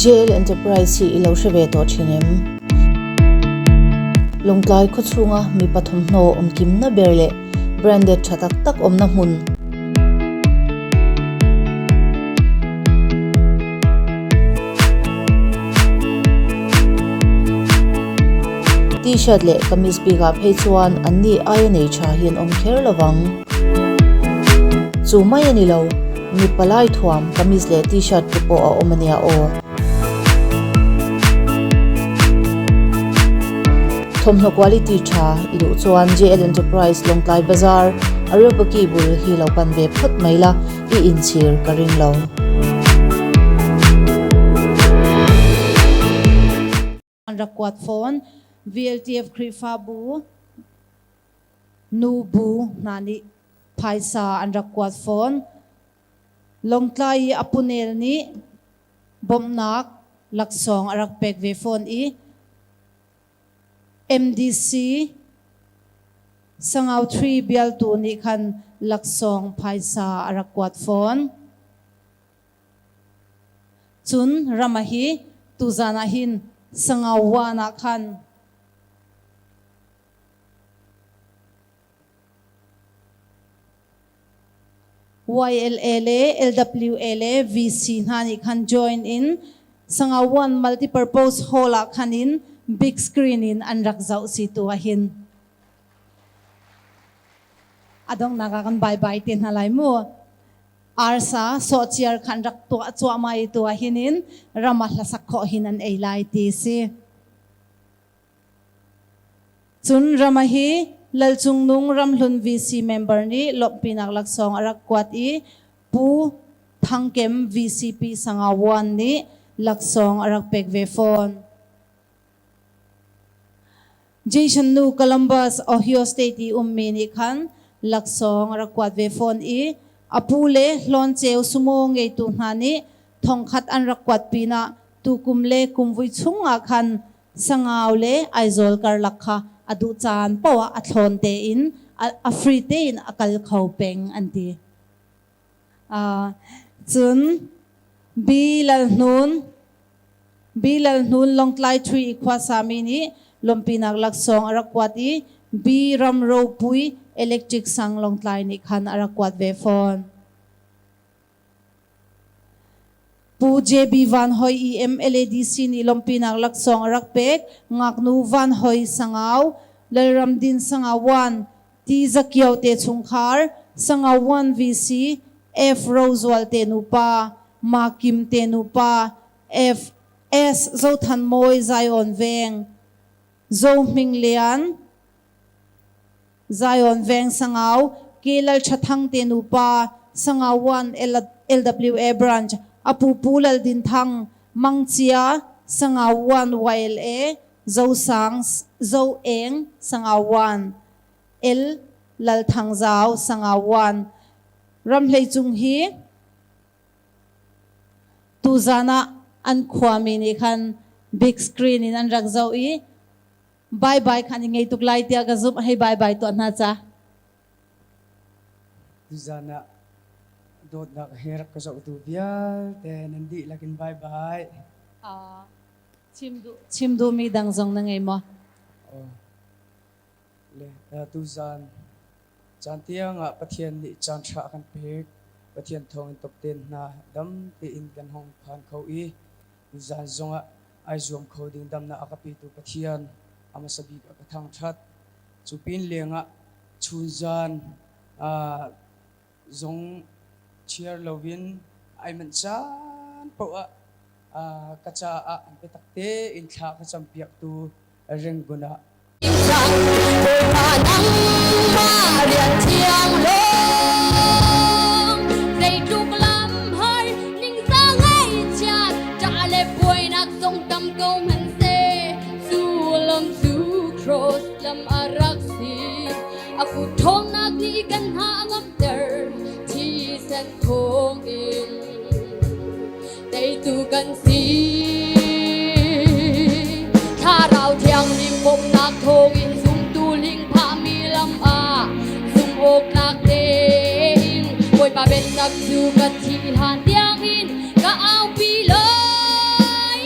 JL Enterprise hi i lo hre ve tawh thin em? Lawngtlai khawchhunga mi pathumhnaw awmkimna ber leh branded tha tak tak awmna hmun. T-shirt leh kamis bikah phei chuan anni aia nei tha hi an awm kher lo vang. Chu mai a ni lo, mipa lai thuam kamis leh T-shirt te pawh a awm a nia aw. Thawmhnaw quality tha i duh chuan JL Enterprise Lawngtlai Bazar, Areopagi bul hi lo pan ve phawt mai la, i inchhir ka ring lo. An rak kuat fawn. VLTF Khrihfabu nu bu hna nih phaisa an rak kuat fawn. Lawngtlai i a punel nih bawmhnak laksawng a rak pek ve fawn i MDC Sangau 3 bialtu nih khan laksawng phaisa a rak kuat fawn. Cun Rama hi tuzan ah hin Sangau wan ah khan YLA le LWA le VC hna nih khan join in Sangau One Multipurpose Hall ah khan in big screen in an rak zoh si tu ah hin a donghnak ah kan bye bye te hna lai mu. Arsa sawhciar khan rak tuah cuahmah i tu ah hin in ram ah hlasak khawh hin an ei lai ti si. Cun Rama hi Lalcungnung Ramhlun VC member nih lawmhpinak laksawng a rak kuat i Pu Thangkem VCP Sangawan nih laksawng a rak pek ve fawn. Jason nu Columbus, Ohio State i ummi nih khan laksawng a rak kuat ve fawn i a pu le Hlawnceu sumo ngeitu hna nih thongkhat an rak kuat pinah tukum le kumvui chung ah khan Sangau le Aizawl karlak kha a duh caan paoh ah a thlawn tein a free tein a kal kho peng an ti. Cun B. Lalhnun B. Lalhnun Lawngtlai Thui i khuasami nih lawmhpinak laksawng a rak kuat i B. Ram Ropui Electric Sang Lawngtlai nih khan a rak kuat ve fawn. Pu JB Van Hoi EM LADC nih lawmhpinak laksawng a rak pek. Ngaknu Van Hoi Sangau, Lalram Din Sangau 1, Ti Zakio te chungkhar, Sangau 1 VC, F Rozual te nupa, Ma Kim te nupa, F S Zothan Mawi Zion Veng, Zo Hming Lian, Zion Veng Sangau, K Lal Tha Thang te nupa, Sangau 1 LWA Branch, Apu Pu Lal Din Thang, Mang Chia, Sangau 1 YLA, Zo Sang, Zo Eng, Sangau 1, L Lal Thang Zau, Sangau 1. Ramhlei cung hi tuzan ah an khuami nih khan big screen in an rak zoh i bye bye khan i ngei tuk lai tiah ka zumh hei bye bye tuah hna ca. Tuzan ah dawtnak he rak ka zohtu vialte nan dihlak in bye bye. Chim duh chim duhmi dang zong na ngei maw? Oh. Le tuzan caan tiang ah Pathian nih caan ṭha a kan pek. Pathian thawng in topten hna dam tein kan hong phan kho i tuzan zongah ai zuam kho ding damnak a ka petu Pathian a hmasa bik a ka thangṭhat. Cu pin lengah chunzan zong chiar loin ai manh caan paoh ah ka caah biatak tein thla ka campiaktu Rangoon ah Bawipa nangmah rian thiang lawng zeitluk lam har ningzah ngaihchiat ṭah le buainak zong tam ko hmanhseh cu lam cu cross lam a rak si a kut ṭhawnnak nih kan hna a ngamter thisen thawngin teitu kan si thlarau thianghlim bawmhnak thawngin zumtu lingphahmi lam ah zumh awk tlak tein Bawipa biatak cu ka thih hlan tiangin ka aupi lai.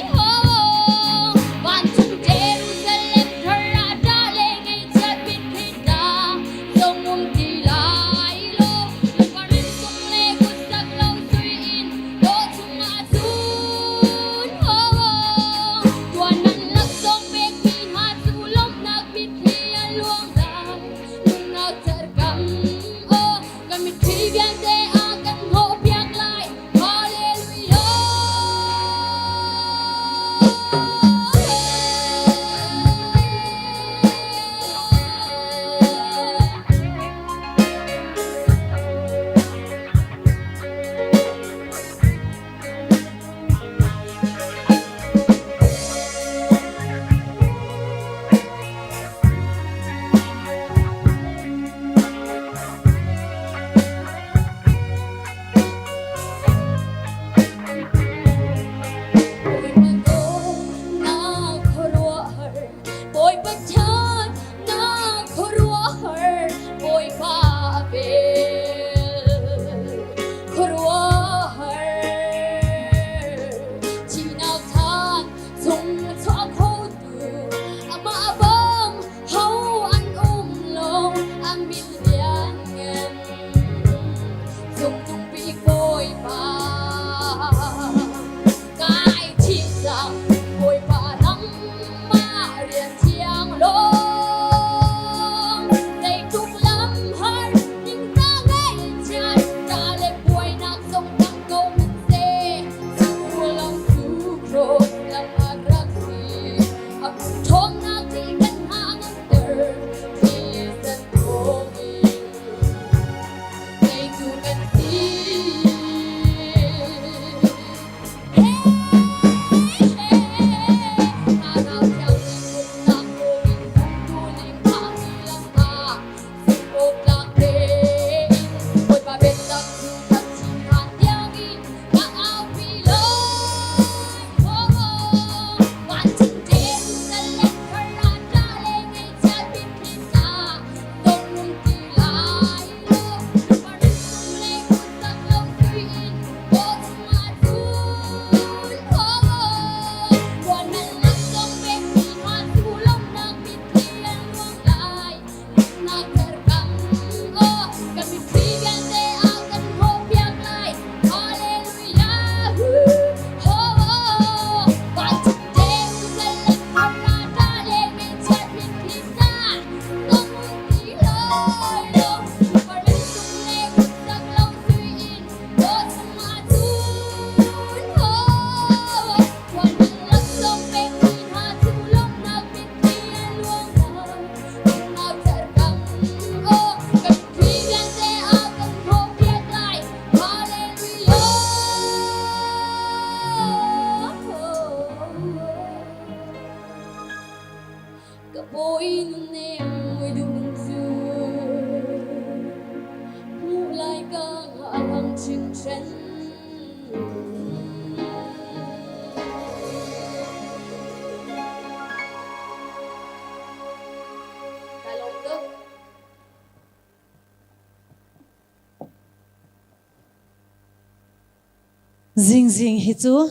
Zingzing hi cu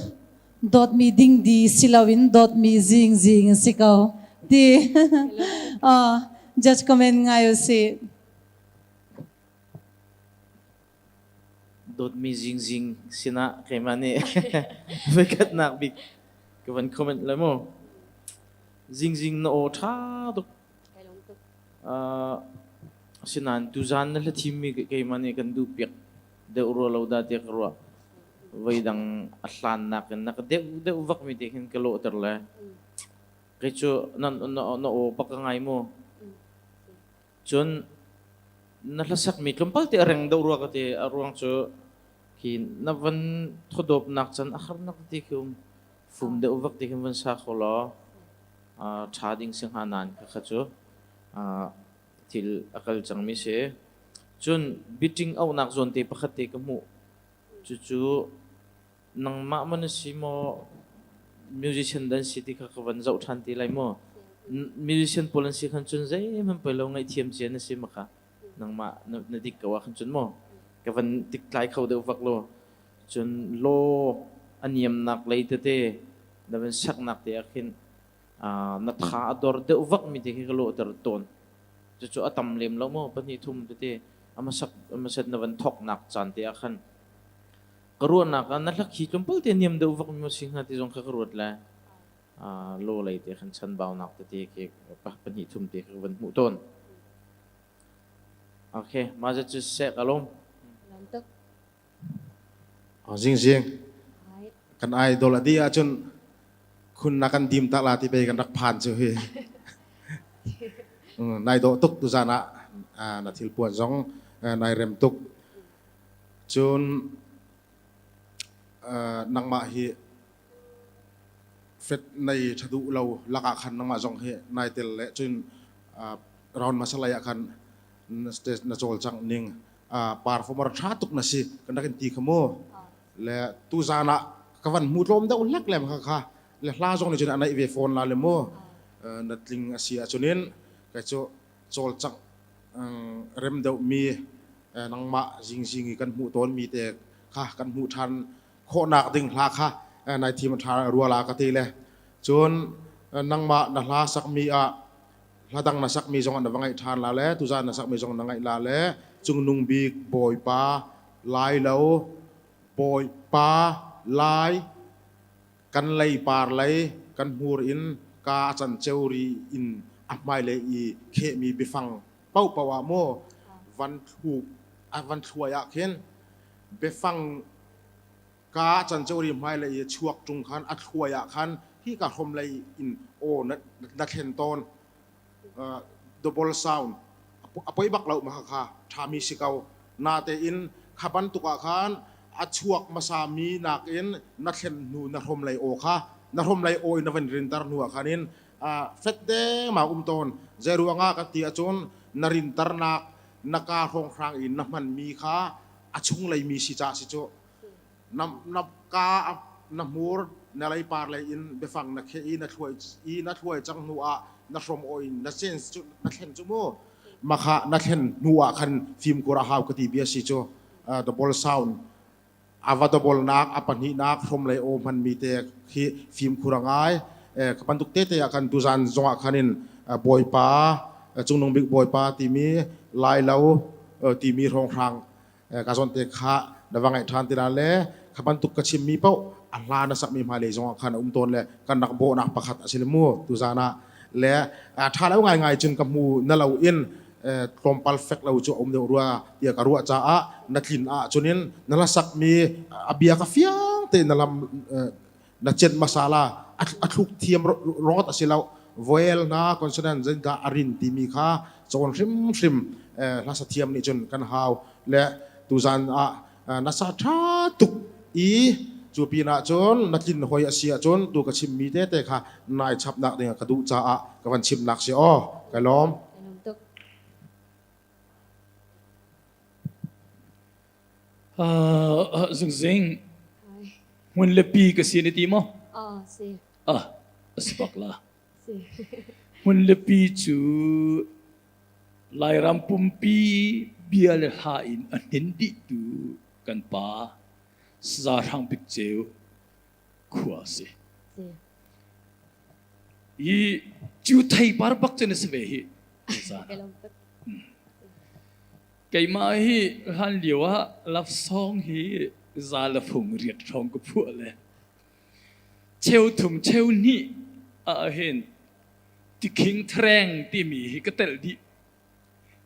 dawtmi dingdi si loin dawtmi zingzing a si ko ti judge comment ngai u sih. Dawtmi zingzing sinah keimah nih voikhatnak bik ka van comment le mu. Zingzing na aw ṭha tuk. Asinain tuzaan na hlathimmi keimah nih kan duh piak deuh rua lo dah tiah ka ruah. Voidang a hlannak in na ka deuh deuh vakmi te khin ka lawhter le kei cu na, na, na aw bak ka ngai mu. Cun na hlasakmi tlawmpal te a reng deuh rua ka ti. A ruang cu khi na van thawdawpnak can a harnak ti khi um fum deuh vak ti khin van sa kho law ṭha ding si hnga nain khakha cu thil a kal cangmi si. Cun biṭing auhnak zawn te pakhat te ka hmuh. Cucu nangmah maw na si maw musician dan si ti kha ka van zoh ṭhan ti lai maw? Musician pawl an si khan cun zeihmanh poi lo ngaihthiam cia na si maka nangmah na dik ko ah khan cun maw ka van dik tlai kho deuh vak lo. Cun law a niamnak lei tete na van saknak te ah khin na tha a dor deuh vakmi te khi ka lawhter tawn. Cucu a tam lem lo maw pahnih thum tete a hmasak hmasat na van thawknak caan te ah khan ka ruahnak ah na hlakhi tlawmpal te niam deuh vakmi maw si hnga ti zong kha ka ruat le law lei te khan chanbaunak tete khi pahnih thum te kha ka van hmuh tawn. Okay, mah zat cu seh ka lawm. Zingzing kan idol a dih ahcun khun na kan dim tak la ti pei kan rak phan cu hi. Nai dawh tuk tuzan ah na thil puan zong nai rem tuk. Cun nangmah hi fet nei ṭha duh lo lakah khan nangmah zong hi nai tel le cun round hmasa lei ah khan na cawlcangh ning performer ṭha tuk na si kan rak in ti kha mu le tuzan ah ka van hmu tlawm deuh hlek lem kha kha le hla zong nih cun a naih ve fawn la le mu na tling a si ahcun in kai cu cawlcangh rem deuh mi nangmah zingzing i kan hmuh tawn mi te kha kan hmuh ṭhan khawhnak ding hla kha nai thim ṭha rua la ka ti le cun nangmah na hla sakmi ah hla dang na sakmi zong na va ngaih ṭhan la le tuzan na sakmi zong na ngaih la le cungnung bik Bawipa lai lo Bawipa lai kan lei par lei kan hmur in ka a can ceu ri in a hmailei i khehmi biafang paohpaoh ah maw van thluk van thluai ah khin biafang ka a can ceu ri hmailei i chuak ṭung khan a thluai ah khan hi ka hrom lei in aw na thlen tawn double sound a poi bak lo ma kha ṭhami si ko natein kha bantuk ah khan a chuak hmasa mi nakin na thlen hnu na hrom lei aw kha na hrom lei aw in na van rinter hnu ah khan in fet dengmang um tawn zeiruangah kan ti ahcun na rinternak na ka hrawnghrang in na hmanmi kha a chunglei mi si ca si cu na na ka na hmur na lei par lei in biafang na kheh i na thluai i na thluai cang hnu ah na hrom aw in na change cu na thlen cu mu makha na thlen hnu ah khan fimkhur a hau ka ti bia si cu double sound ava double nak a pahnihnak hrom lei aw hman mi te khi fimkhur a ngai ka bantuk te te ah khan tuzan zong ah khan in bawipa cungnung bik bawipa timi lai lo timi hrawnghrang ka zawn te kha na va ngaih ṭhan ti la le kha bantuk ka chimmi paoh a hla na sakmi hmailei zongah khan a um tawn le kan rak bawhnak pakhat a si le mu tuzan ah le ṭha lo ngaingai cun ka hmu na lo in tlawmpal fek lo cu a um deuh rua tiah ka ruah caah na tlin ah cunin na hla sakmi a bia ka fiang tein na lam na chet masala a thluk thiam rongot a si lo voel na consonant zeidah a rin timi kha cawn hrimhrim hlasa thiam nih cun kan hau le tuzan ah na sa ṭha tuk i cu pinah cun na tlin hoi a si ahcun tu ka chimmi tete kha nai chapnak ding ka duh caah ka van chimnak si aw ka lawm. Zingzing hmun le pi ka si na ti maw? Ah, si. Ah, a si bak la. Si. Hmun le pi cu Lairam pumpi bia le hla in a hnin dihtu kan pa. Saza Hrang Bik Ceu khua a si. I cu theipar bak cu na si ve hi. Keimah hi hlan lio ah love song hi za le fung riat hrawng ka phuah le cheu thum cheu hnih ah hin tikhing threng timi hi ka telh dih.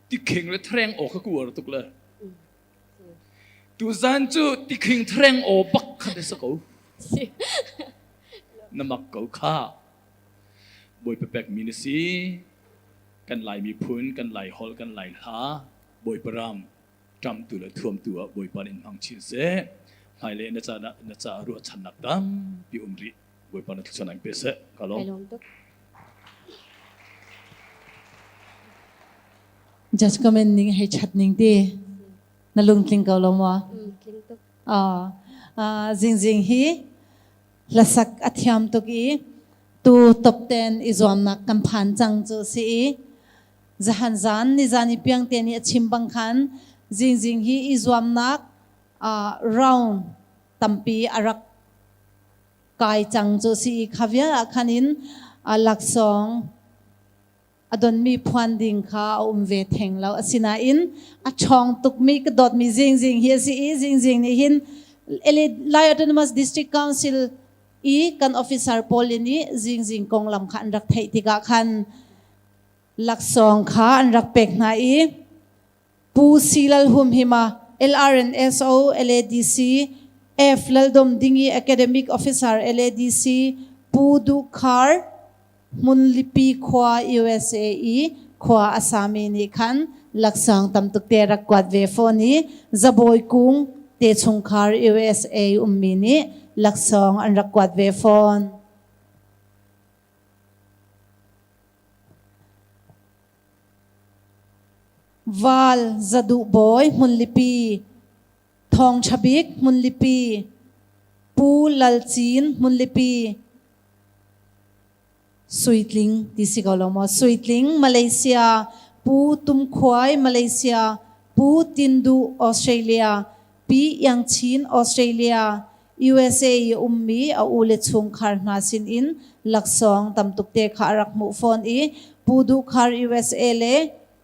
Tikhing le threng aw kha ka uar tuk le. Tuzan cu tikhing threng aw bak kha na si ko. Na mak ko kha. Bawipa pekmi na si. Kan Lai miphun, kan Lai holh, kan Lai hla, Bawipa ram ṭamtu le thuamtu ah Bawipa nih in hmang chin seh. Hmailei na ca na caah ruahchannak tampi um rih. Bawipa na thluachuah in pe seh. Ka lawm. Judge comment ning hei chat ning ti na lungtling ko lo maw? Tling tuk. Ah, zingzing hi hlasak a thiam tuk i tu top 10 i zuamnak kan phan cang cu si i zahan zan ni zan i piang te nih a chim bang khan zingzing hi i zuamnak round tampi a rak kai cang cu si i kha vial ah khan in laksawng a donmi phuan ding kha a um ve theng lo. Asinain a ṭhawng tukmi ka dawtmi Zingzing hi a si i Zingzing nih hin Lai Autonomous District Council i kan officer pawl nih Zingzing konglam kha an rak theih tikah khan laksawng kha an rak pek hna i Pu Si Lal Humhima, LRNSO, LADC, F. Laldom Dingi Academic Officer LADC, Pu Duh Khar, Hmunlipi khua USA i khua a sami nih khan laksawng tam tuk te rak kuat ve fawn i Zabawi Kung te chungkhar USA ummi nih laksawng an rak kuat ve fawn. Val Zaduh Bawi Hmunlipi, Thawng Ṭha Bik Hmunlipi, Pu Lal Cin Hmunlipi, Suitling ti si ko lo maw? Suitling Malaysia, Pu Tum Khuai Malaysia, Pu Tin Duh Australia, Pi Iang Chin Australia, USA i ummi a u le chungkhar hna sinin laksawng tam tuk te kha a rak hmuh fawn i Pu Duh Khar USA le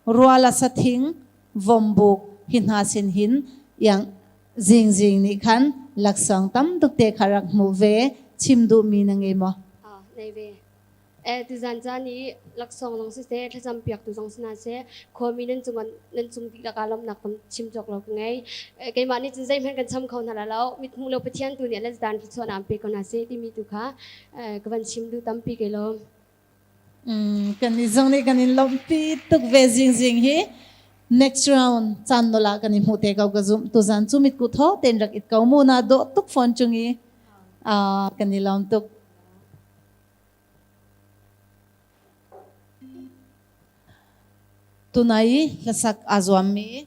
Ruala Sathing Vombuk hi hna sin hin iang Zingzing nih khan laksawng tam tuk te kha rak hmuh ve chim duhmi na ngei maw? Ah, nei ve. Tuzan caan i laksawng zong siseh, thlacam piaktu zong si hna seh, khuami nan cung nan cung dihlak ah lawmhnak tam chim cawk lo ka ngei. Keimah nih cun zeihmanh kan cham kho hna la lo. Mithmuh lo Pathian tu nih a dan thluachuahnak an pe ko hna seh timi tu kha ka van chim duh tampi ke lawm. Kan i zong nih kan in lawmhpi tuk ve zingzing hi next round caan nola kan i hmuh te ko ka zumh tuzan cu mitku tho ten rak it ko mu na dawh tuk phone chung i kan i lawm tuk. Tunai hlasak aa zuammi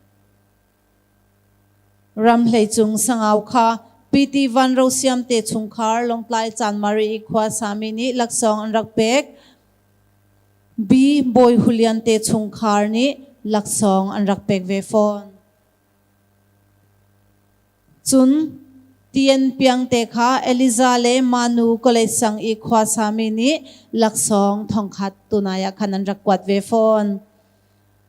Ramhleicung Sangau kha PT Van Ro Siam te chungkhar Lawngtlai Chanmari i khua sami nih laksawng an rak pek. B. Bawi Hulian te chungkhar nih laksawng an rak pek ve fawn. Cun Tien Piangte kha Eliza le Manu College sang i khua sami nih laksawng thongkhat tunai ah khan an rak kuat ve fawn.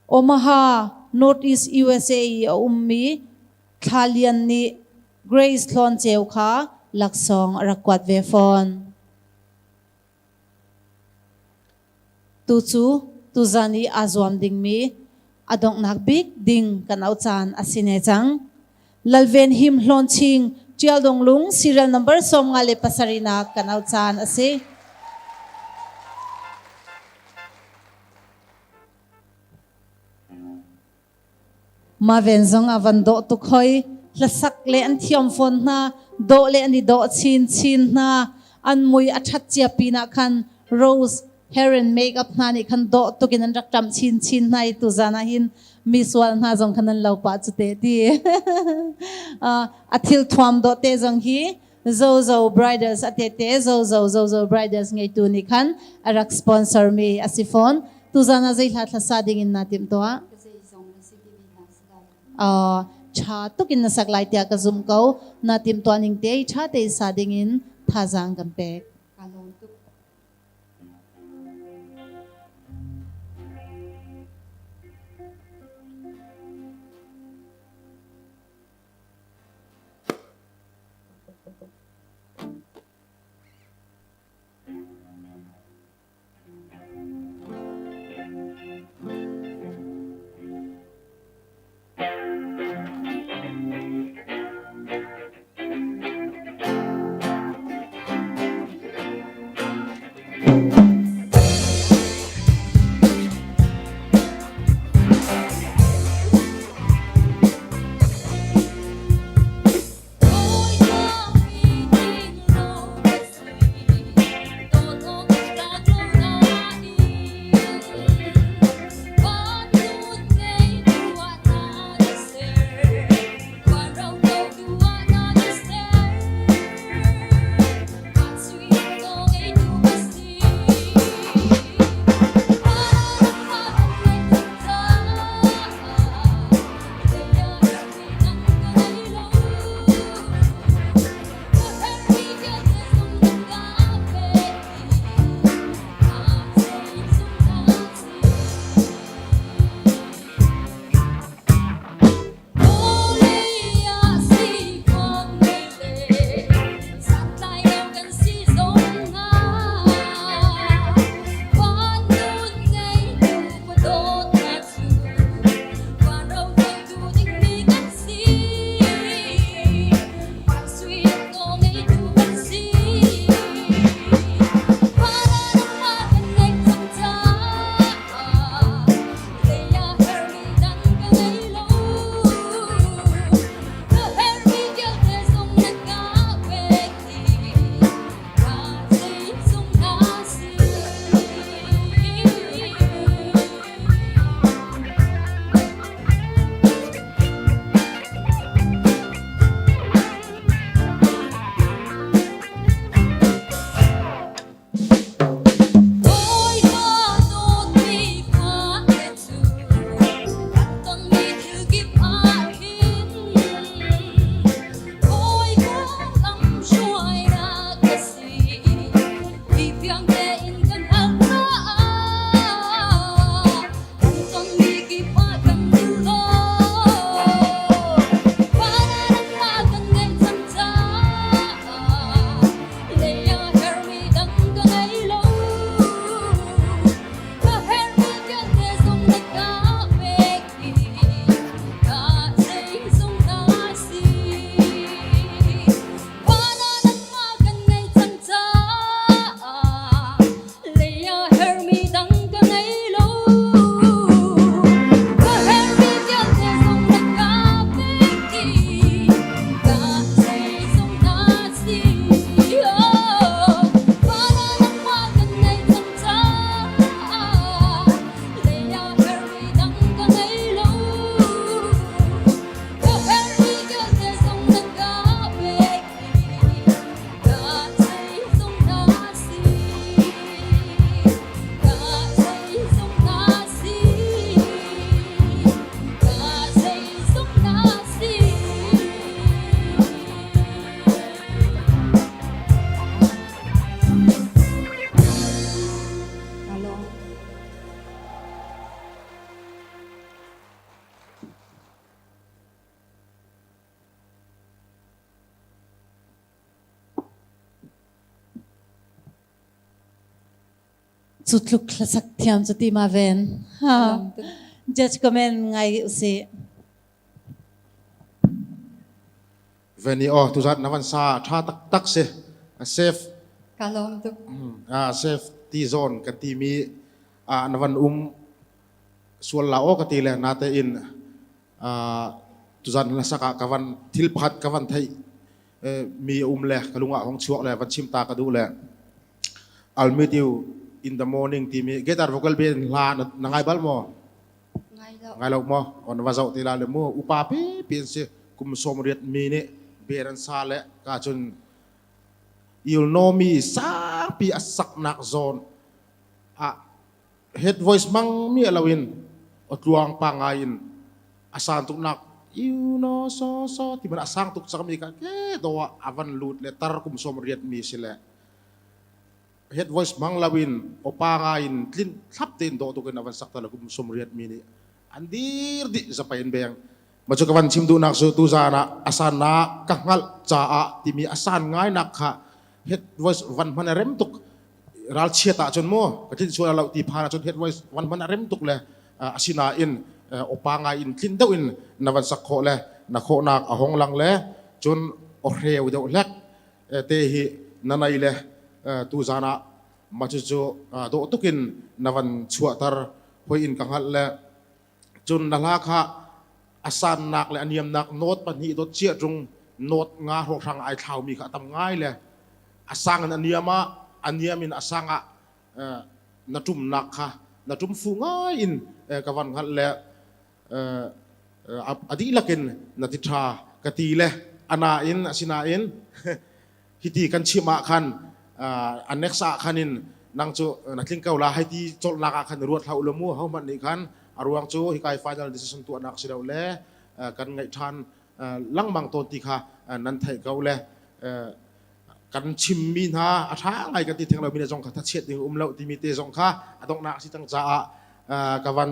Omaha, Northeast USA i a ummi Thla Lian nih Grace Hlawn Ceu kha laksawng a rak kuat ve fawn. Tucu tuzan i aa zuam dingmi a donghnak bik ding kan auh caan a si ne cang. Lalven Him Hlawnching Ṭial Dong Lung serial number 57 nak kan auh caan a si. Maven zong a van dawh tuk hoi. Hlasak le an thiam fawn hna. Dawh le an i dawh chin chin hna. An mui a ṭhat cia pinah khan rose hair and makeup hna nih khan dawh tuk in an rak ṭamh chin chin hna i tuzan ah hin mi sual hna zong khan an lo pah cu te ti. a thil thuam dawh te zong hi Zozo Bridals a tete Zozo Zozo Bridals ngeitu nih khan a rak sponsor mi a si fawn. Tuzan ah zei hla thlasa ding in naa timh tuah? Ṭha tuk in na sak lai tiah ka zum ko. Na timhtuah ning te ṭha te sa ding in thazaang kan pek. Kaa lawm tuk. Cu tluk hlasak thiam cu ti ma ven. Ha. Judge comment ngai usih. Veni oh tuzat na van sa tha tak tak si. A safe. Ka lawm tuk. A safe ti zone kan ti mi a na van um sual la o ka ti le na te in tuzan na sak ah ka van thil pakhat ka van theih mi um le ka lung ah hong chuak le van chim ta ka duh le I'll meet you in the morning timi guitar vocal band hla na ngai bal maw ngai lo ngai lo maw on va zoh ti la le mu upa pi pi an si kum som riat mi nih beer an sa le ka cun you'll know me sangpi a saknak zawn ah head voice mang mi alo in otluang pa ngai in a san tuknak You know so so ti man a sang tuk cangmi kha ke do ah a van lut le tar kum som riat mi si le head voice hmang lo in opa nga in tlin thlap tein dawh tuk in a van sak ta le kum som riat mi nih an dir dih zapai in beng ma cu ka van chim duhnak cu tuzan ah asan na ka hngalh caah timi asan ngai nak kha head voice van hman a rem tuk ralchiat ah cun mu ka tlin sual lo ti phan ah cun head voice van hman a rem tuk le asinain opa ngai in tlin deuh in na van sak khawh le na khawhnak a hong lang le cun ohreu deuh hlek te hi na nei le tu zan ah ma cu cu dawh tukin na van chuahter hoi in ka hngalh le cun na hla kha a sannak le a niamnak note pahnih dot chiah ṭung note nga hrawkhrang ai thlaumi kha a tam ngai le a sang in a niam ah a niam in a sang ah na ṭumnak kha na ṭum fu ngai in ka van hngalh le a dihlak in na ti ṭha ka ti le ana in asinain hiti kan chim ah khan a next ah khan in nang cu na tling ko la hei ti cawlhnak ah khan ruat hlah u mu ho hmanh nih khan a ruang cu hikai final decision tuahnak si lo le kan ngaih ṭhan langmang tawn ti kha nan theih ko le kan chimmi hna a ṭha ngai kan ti theng lomi le zong kha thachiat ding um lo timi te zong kha a donghnak si cang caah ka van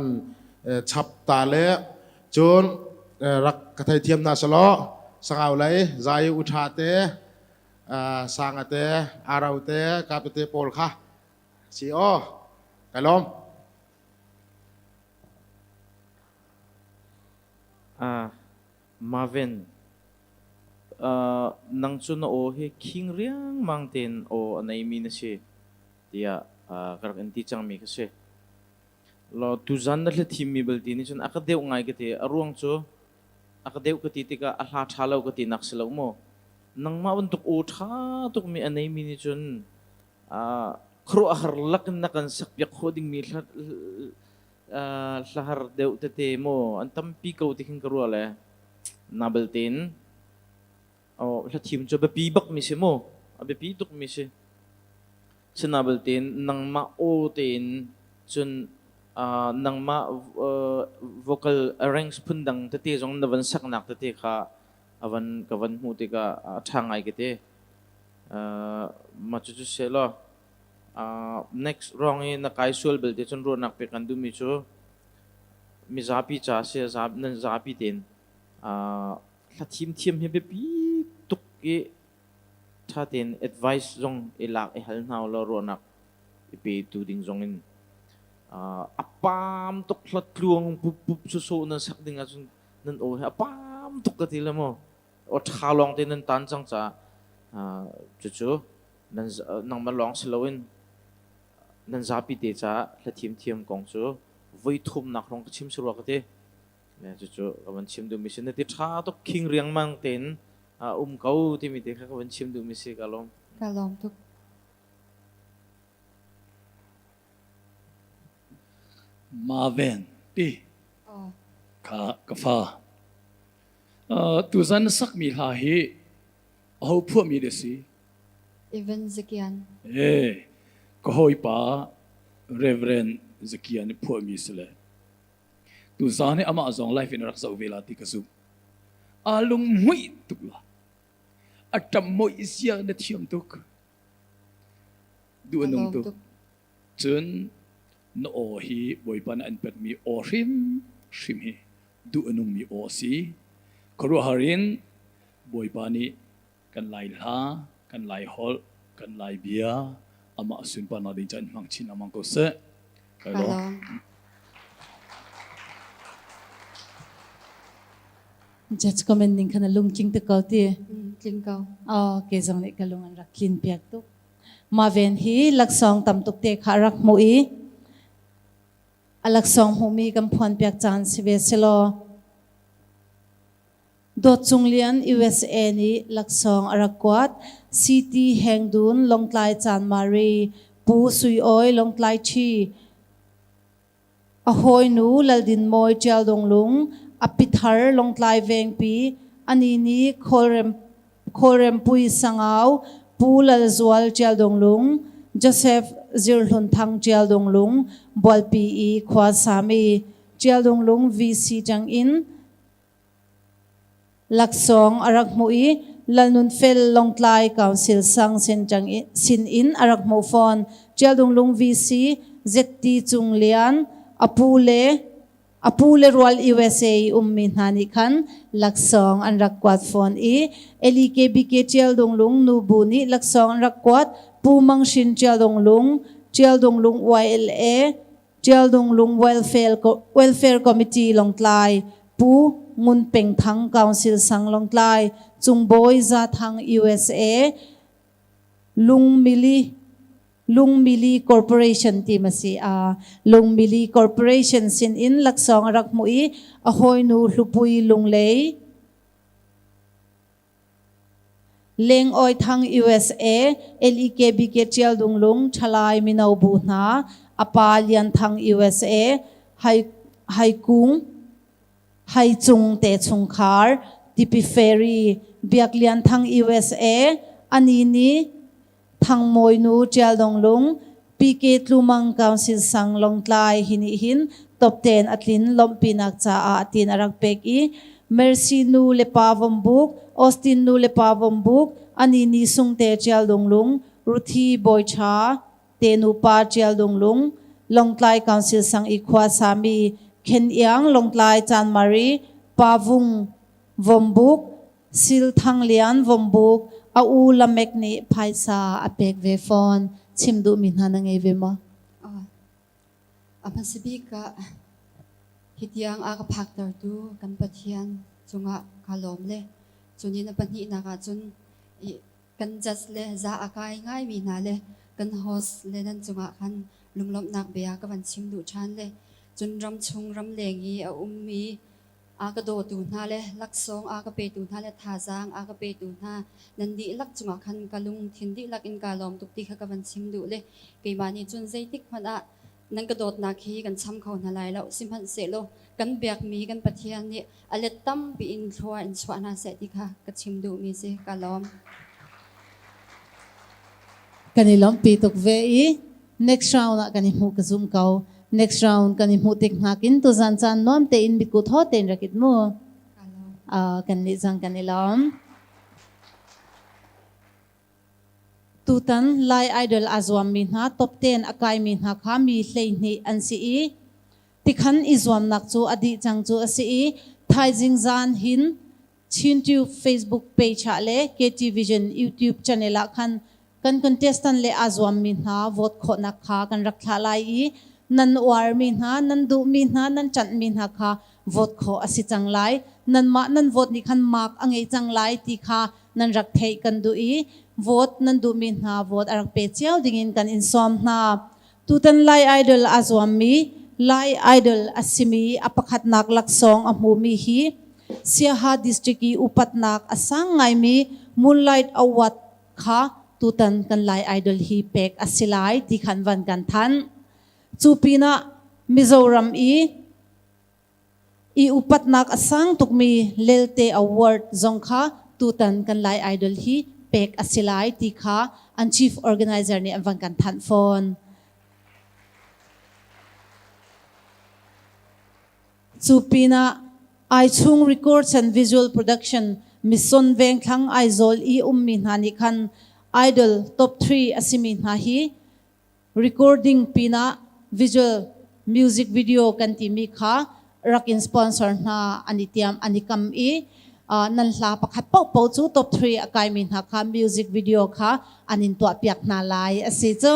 chap ta le cun rak ka theithiam hna selaw sangau lei zai u ṭha te sanga te arau te kapite pawl kha si aw ka lawm. Marvin, nang cu na aw hi khing riangmang tein aw a neimi na si tiah ka rak in ti cangmi ka si. Law tuzan na hla-thimmi belte nih cun a ka deuh ngai ka ti. A ruang cu a ka deuh ka ti tikah a hla ṭha lo ka ti nak si lo maw? Nangmah bantuk aw ṭha tukmi a neimi nih cun khuaruahhar lakin na kan sakpiak khawh dingmi hla hlahar deuh tete maw an tampi ko ti khin ka ruah le na belte in hla-thim cu a biapi bakmi si mu a biapi tukmi si. Sinain tein nangmah aw tein cun nangmah vocal arrange phundang tete zong na van saknak tete kha a van ka van hmuh tikah a ṭha ngai ka ti. Mah cucu seh law next round i na kai sual belte cun ruahnak pek kan duhmi cu mizapi ca si nan zapi tein hla thim thiam hi biapi tuk i Ṭha tein advice zong i lak i hal hna ulaw ruahnak i petu ding zong in a paam tuk hlat tluang pup pup sawsawh nan sak ding ahcun nan aw hi a paam tuk ka ti le maw aw ṭha lawng te nan tan cang caah cucu nan nangmah lawng si loin nan zapi te caah hla thiamthiam kong cu voi thumnak hrawng ka chim si rua ka ti. Cucu ka van chim duhmi si na ti ṭha tuk khing riangmang tein a um ko timi te kha ka van chim duhmi si ka lawm. Ka lawm tuk. Maven ti kha ka fa. Tuzan na sakmi hla hi aho phuahmi dah si? Evan Zakian. Eh, ka hawipa Reverend Zakian nih phuahmi si le. Tuzan hi amah zong life in rak zoh ve la ti ka zumh. Aa lunghmuih tuk la. A ṭam mawih zia na thiam tuk. Duh a nung tuk. Cun na aw hi Bawipa nih an pekmi aw hrim hrim hi duh a nungmi aw a si. Khuaruahhar in Bawipa nih kan Lai hla, kan Lai holh, kan Lai bia amah sunparnak ding caan hmang chin lengmang ko seh. Kai lawm. Judge comment ning khan a lung tling te ko ti. Tling ko. Oh, ke zong nih ka lung an rak tlin piak tuk. Ma ven hi laksawng tam tuk te kha rak hmu i a laksawng hmuhmi kan phuan piak caan si ve selaw Dawt Cung Lian USA nih laksawng a rak kuat. CT Heng Dun Lawngtlai Chanmari, Pu Sui Awi Lawngtlai Ṭhi, a hawinu Laldin Mawi Ṭial Dong Lung, a pithar Lawngtlai Vengpi, ani nih Khawlrem Khawlrempui Sangau, Pu Lal Zual Ṭial Dong Lung, Joseph Zir Hlun Thang Ṭial Dong Lung, Bualpi i khua sami Ṭial Dong Lung VC ṭang in. Laksawng a rak hmuh i Lalnunfel Lawngtlai Council sang sin in a rak hmuh fawn. Ṭialdunglung VC ZT Cung Lian a pu le a pu le rual USA i ummi hna nih khan laksawng an rak kuat fawn i LEKBK Ṭialdunglung nubu nih laksawng an rak kuat. Pu Mang Hrin Ṭialdunglung, Ṭialdunglung YLA, Ṭialdunglung Welfare, Welfare Committee Lawngtlai, Pu Ngun Peng Thang Council Sang Lawngtlai, Cungbawi Za Thang USA, Lungmili Lungmili Corporation ti ma si a Lungmili Corporation sin in laksawng a rak hmuh i a hawinu Hlupui Lunglei Leng Awi Thang USA, LEKBK Ṭial Dung Lung, Ṭhalai Mino Bu hna, a pa Lian Thang USA, Hai, Hai Kung, Hai Cung te chungkhar, Tipi Ferry, Biak Lian Thang USA, Ani Ni, Thang Mawi Nu Ṭial Dong Lung, PK Tlumang Council Sang Lawngtlai hi nih hin top 10 a tlin lawmhpinak caah tin a rak pek i Mercy nu le pa Vombuk, Austin nu le pa Vombuk, Ani Ni Sung te Ṭial Dong Lung, Ruthi Bawi Ṭha te nupa Ṭial Dong Lung, Lawngtlai Council Sang i khua sami Khen Iang Lawngtlai Chanmari, Pa Vung Vombuk, Sil Thang Lian Vombuk a u Lamek nih phaisa a pek ve fawn. Chim duhmi hna na ngei ve maw? A hmasa bik ah hitiang a ka phaktertu kan Pathian cungah kaa lawm le cunin a pahnihnak ah cun kan judge le za a kai ngaimi hna le kan host le nan cungah khan lunglawmhnak bia ka van chim duh ṭhan le cun ramchung ramleng i a ummi A ka dawtu hna le laksawng a ka petu hna le thazaang a ka petu hna nan dihlak cungah khan ka lungthin dihlak in kaa lawm tuk ti kha ka van chim duh le keimah nih cun zeitik hmanh ah nan ka dawtnak hi kan cham kho hna lai lo. Sihmanhsehlaw kan biakmi kan Pathian nih a let tampi in thlua in chuah hna seh ti kha ka chim duhmi si. Kaa lawm. Kan i lawmhpi tuk ve i next round ah kan i hmuh ka zum ko. Next round kan i hmuh tik hnakin tuzan caan nuam tein mitku thaw tein rak it mu. Kan nih zang kan i lawm. Tutan Lai Idol a zuammi hna top 10 a kaimi hna kha mi 12 an si i tikhan i zuamnak cu a dih cang cu a si i thaizing zan hin ChinTube Facebook page ah le KT Vision YouTube channel ah khan kan contestant le aa zuammi hna vote khawhnak kha kan rak thlah lai i nan uarmi hna, nan duhmi hna, nan ṭanhmi hna kha vote khawh a si cang lai. Nanmah nan vote nih khan mark a ngei cang lai ti kha nan rak theih kan duh i vote nan duhmi hna vote a rak pe cio dingin kan in sawm hna. Tutan Lai Idol aa zuammi Lai Idol a simi a pakhatnak laksawng a hmumi hi Siaha District i upatnak a sang ngaimi Moonlight Award kha tutan kan Lai Idol hi pek a si lai ti khan van kan thanh. Cu pinah Mizoram i i upatnak a sang tukmi Lelte Award zong kha tutan kan Lai Idol hi pek a si lai ti kha an chief organizer nih an van kan thanh fawn. Cu pinah Aichung Records and Visual Production Mission Vengthlang Aizawl i ummi hna nih khan Idol top 3 a simi hna hi recording pinah visual music video kan timi kha rak in sponsor hna an i tiam an i kam i nan hla pakhat paohpaoh cu top 3 a kaimi hna kha music video kha an in tuahpiak hna lai a si cu.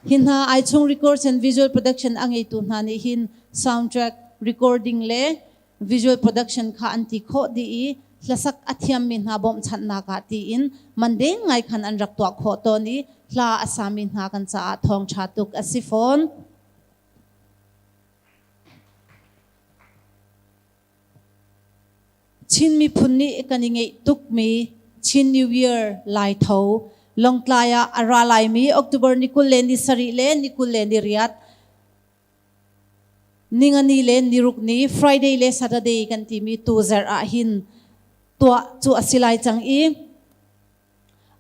Hi hna Aichung Records and Visual Production a ngeitu hna nih hin soundtrack recording le visual production kha an ti khawh dih i hlasak a thiammi hna bawmhchanhnak ah tiin man deng ngai khan an rak tuah khawh tawn i hla a sami hna kan caah thawngṭha tuk a si fawn. Chin miphun nih kan i ngeih tukmi Chin New Year Lai Tho Lawngtlai ah a ra laimi October ni 20 le ni sarih le ni 20 le ni riat Ningani le niruk ni Friday le Saturday kan timi tu zarh ah hin tuah cu a si lai cang i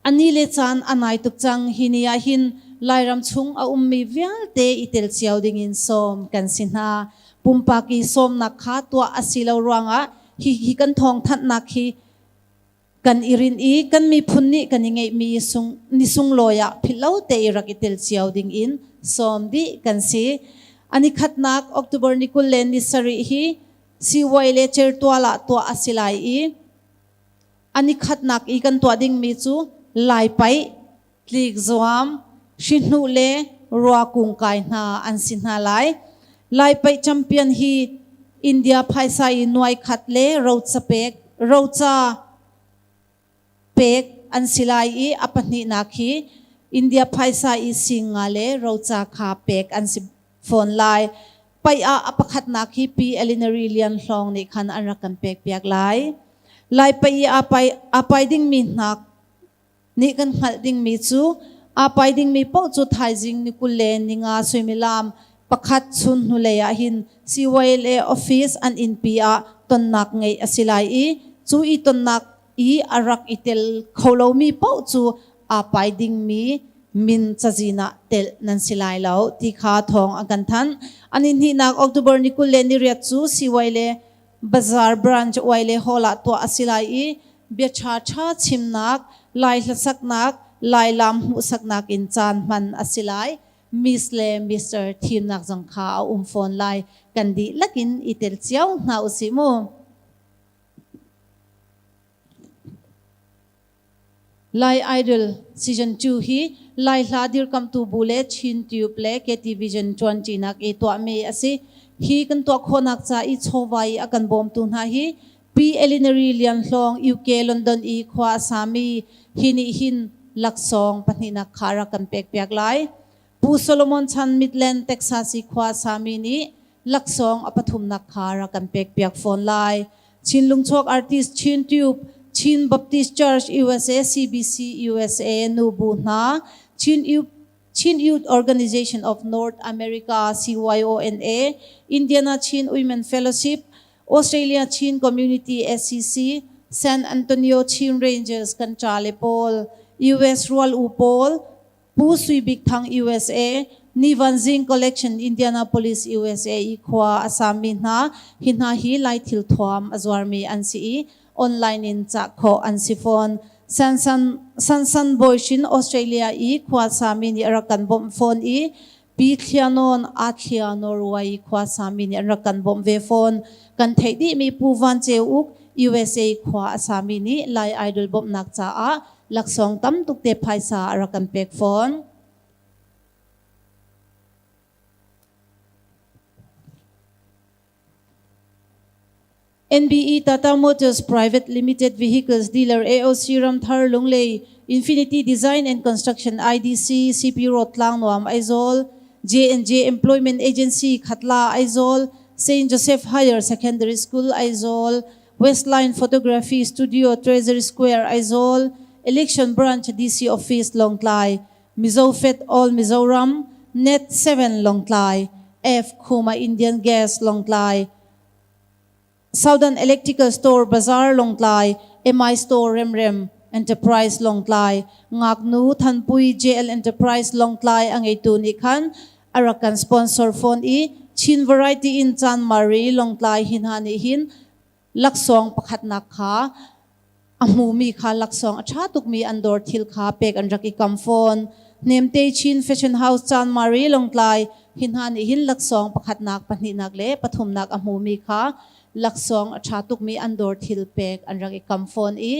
ani le caan a nai tuk cang. Hi ni ah hin Lairam chung a ummi vialte i tel cio dingin sawm kan si hna. Pumpak i sawmnak kha tuah a si lo ruangah Hi hi kan thawngthanhnak hi kan i rinh i kan miphun nih kan i ngeihmi sung ni sunglawi ah philhlo te i rak i tel cio ding in sawm dih kan si. Ani khatnak October ni 20 le ni sarih hi CY le Certual ah tuah a si lai i ani khatnak i kan tuah dingmi cu Lai paih, tlik zuam, hrihhnuh le rua kung kai hna an si hna lai. Lai paih champion hi India phaisa i nuai khat le roca pek, roca pek an si lai i a pahnihnak hi India phaisa i singa le roca kha pek an si fawn lai. Paih ah a pakhatnak hi Pi Elinary Lian Hlawng nih khan an rak kan pek piak lai. Lai paih i aa pai, aa pai dingmi hna nih kan hngalh dingmi cu aa pai dingmi paoh cu thaizing ni 20 le ni nga suimilam pakhat chun hnulei ah hin CYLA office an innpi ah tonnak ngeih a si lai i cu i tonnak i a rak i tel kho lomi paoh cu aa pai dingmi min cazin ah telh nan si lai lo ti kha thawng an kan thanh. An in hnihnak October ni 20 le ni riat cu CYLA Bazar branch uai le hall ah tuah a si lai i bia ṭha ṭha chimnak, Lai hlasaknak, Lai lam hmuhsaknak in caan hman a si lai. Miss le Mister thimnak zong kha a um fawn lai. Kan dihlak in i tel cio hna usih mu. Lai Idol Season 2 hi Lai hla dirkamtu bu le Chin Tube le KT Vision ṭuanṭinak i tuahmi a si. Hi kan tuah khawhnak ca i chawva i a kan bawmtu hna hi Pi Elinary Lian Hlawng UK London i khua a sami hi nih hin laksawng pahnihnak kha rak kan pekpiak lai. Pu Solomon Chan Midland, Texas i khua a sami nih laksawng a pathumnak kha rak kan pekpiak fawn lai. Chinlung chuak artist Chin Tube, Chin Baptist Church USA, CBC USA nubu hna, Chin, U, Chin Youth Organization of North America CYONA, Indiana Chin Women Fellowship, Australia Chin Community SCC, San Antonio Chin Rangers kan cha le pawl, US Rual U pawl, Pu Sui Bik Thang USA, Ni Van Zing Collection Indianapolis USA i khua a sami hna hi hna hi Lai thil thuam a zuarmi an si i online in cah khawh an si fawn. San San San San Bawishin Australia i khua sami nih a rak kan bawmh fawn i Pi Thlianawn A Thlia Norway i khua sami nih an rak kan bawmh ve fawn. Kan theih dihmi Pu Van Ceu Uk USA khua a sami nih Lai Idol bawmhnak caah laksawng tam tuk te phaisa a rak kan pek fawn. NBE Tata Motors Private Limited Vehicles Dealer AOC Ramthar Lunglei Infinity Design and Construction IDC CP Road Tlangnuam Aizawl J&J Employment Agency Khatla Aizawl St. Joseph Higher Secondary School Aizawl Westline Photography Studio Treasury Square Aizawl Election Branch DC Office Lawngtlai Mizo Fed All Mizoram Net 7 Lawngtlai F Khuma Indian Gas Lawngtlai Southern Electrical Store Bazar Lawngtlai MI Store Remrem Enterprise Lawngtlai Ngaknu Thanpui JL Enterprise Lawngtlai a ngeitu nih khan a rak kan sponsor fawn i Chin Variety in Chanmari Lawngtlai hi hna nih hin laksawng pakhatnak kha a hmumi kha laksawng a ṭha tukmi an dawr thil kha pek an rak i kam fawn. Nemte Chin Fashion House Chanmari Lawngtlai hi hna nih hin laksawng pakhatnak, pahnihnak le pathumnak a hmumi kha laksawng a ṭha tukmi an dawr thil pek an rak i kam fawn i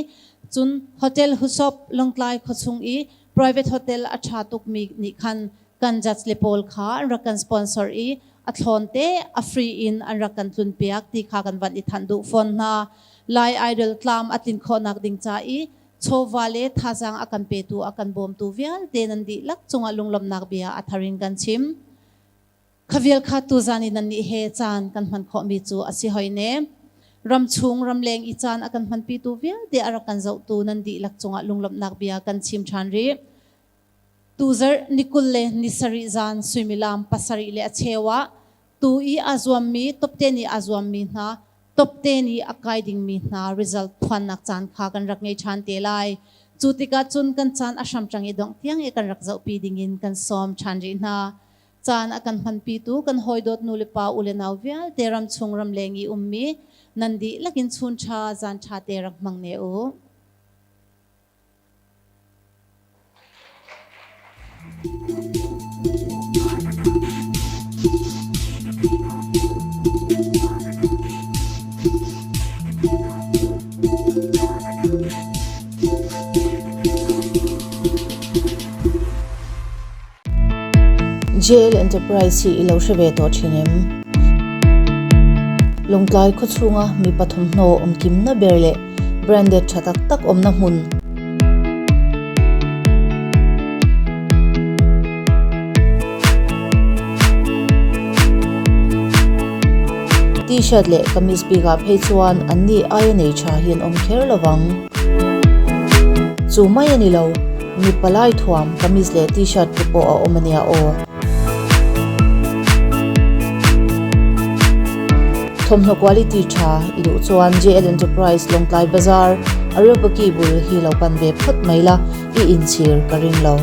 cun Hotel Husop Lawngtlai khuachung i private hotel a ṭha tukmi nih khan kan judge le pawl kha an rak kan sponsor i a thlawn te a free in an rak kan tlun piak ti kha kan van i thanh duh fawn hna. Lai Idol tlam a tlin khawhnak ding ca i chawva le thazaang a kan petu a kan bawmtu vialte nan dihlak cungah lunglawmhnak bia a thar in kan chim. Khavial kha tuzan i nan nih he caan kan hman khawhmi cu a si hoi ne. Ramchung ramleng i caan a kan hmanpitu vialte a rak kan zohtu nan dihlak cungah lunglawmhnak bia kan chim ṭhan rih. Tuzarh ni 20 le ni sarih zan suimilam pasarih le a cheu ah tu i aa zuammi top ten i aa zuammi hna top ten i a kai dingmi hna result phuannak caan kha kan rak ngei ṭhan te lai. Cu tikah cun kan caan a hram ṭang i dongh tiang i kan rak zohpi dingin kan sawm ṭhan rih hna. Caan a kan hmanpitu kan hawidawt nu le pa u le nau vialte ramchung ramleng i ummi. Nan dihlak in chun ṭha zan ṭha te rak hmang ne u. JL Enterprise hi i lo hre ve tawh thin em? Lawngtlai khawchhunga mi pathumhnaw awmkimna ber leh branded tha tak tak awmna hmun. T-shirt leh kamis bikah phei chuan anni aia nei tha hi an awm kher lo vang. Chu mai a ni lo, mi palai thuam kamis leh T-shirt te pawh a awm a nia aw. Thawmhnaw quality tha i duh chuan JL Enterprise Lawngtlai Bazar, Areopagi bul hi lo pan ve phawt mai la, i inchhir ka ring lo.